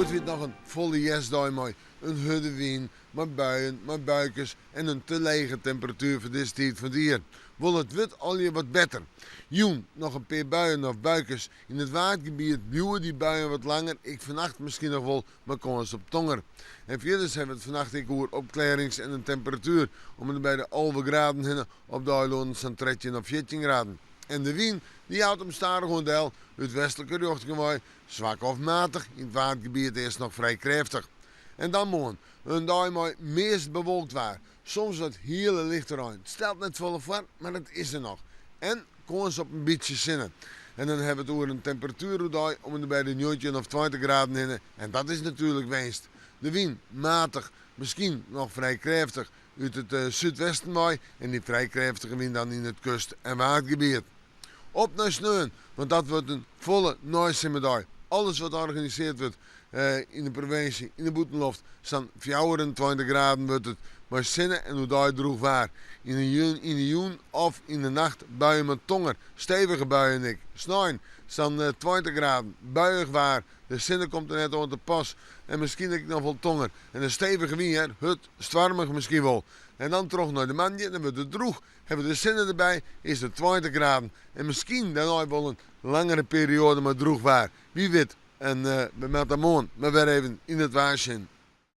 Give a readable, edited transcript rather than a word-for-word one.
Hjoed wie it noch in folle hjerstdei mei in hurde wyn, mei buien, mei buikes en in te lege temperatuer foar dizze tiid fan it jier. Wol it wurdt allegear wat better. Jûn noch in pear buien of buikes. Yn it Waadgebiet bliuwe dy buien wat langer, ek fannacht miskien noch wol mei kâns op tonger. En fierders hawwe we it fannacht ek oer opklearrings en in temperatuer om en by de 11 graden hinne, op de eilannen sa'n 13 of 14 graden. En de wyn dy jout him stadichoan del út westlike rjochtingen wei, swak of matich, yn it Waadgebiet earst noch frij krêftich. En dan moarn, in dei mei meast bewolkt waar, soms wat hiele lichte rein. It stelt net folle foar, mar it is der noch. En kâns op in bytsje sinne. En dan hawwe we it oer in temperatuer oerdei om en by de 19 of 20 graden hinne en dat is natuerlik winst. De wyn matich, miskien noch frij krêftich út it súdwesten wei en dy frij krêftige wyn dan yn it kust en Waadgebiet. Op nei sneon, want dat wurdt in folle neisimmerdei. Alles wat organisearre wurdt yn de provinsje, yn de bûtenloft, sa'n 24 graden wurdt it, mei sinne en oerdei drûch waar. Yn de jûn of yn de nacht buien mei tonger, stevige buien ek. Snein sa'n 20 graden, buiïch waar, de sinne komt der net oan te pas en miskien ek noch wol tonger. En in stevige wyn hear, hurd, stoarmich miskien wol. En dan troch nei de moandei, dan wurdt it drûch, hawwe we de sinne derby, is it 20 graden. En miskien dêrnei wol in langere perioade mei drûch waar. Wie wit. En we moatte moarn mar wer even yn it waar sjen.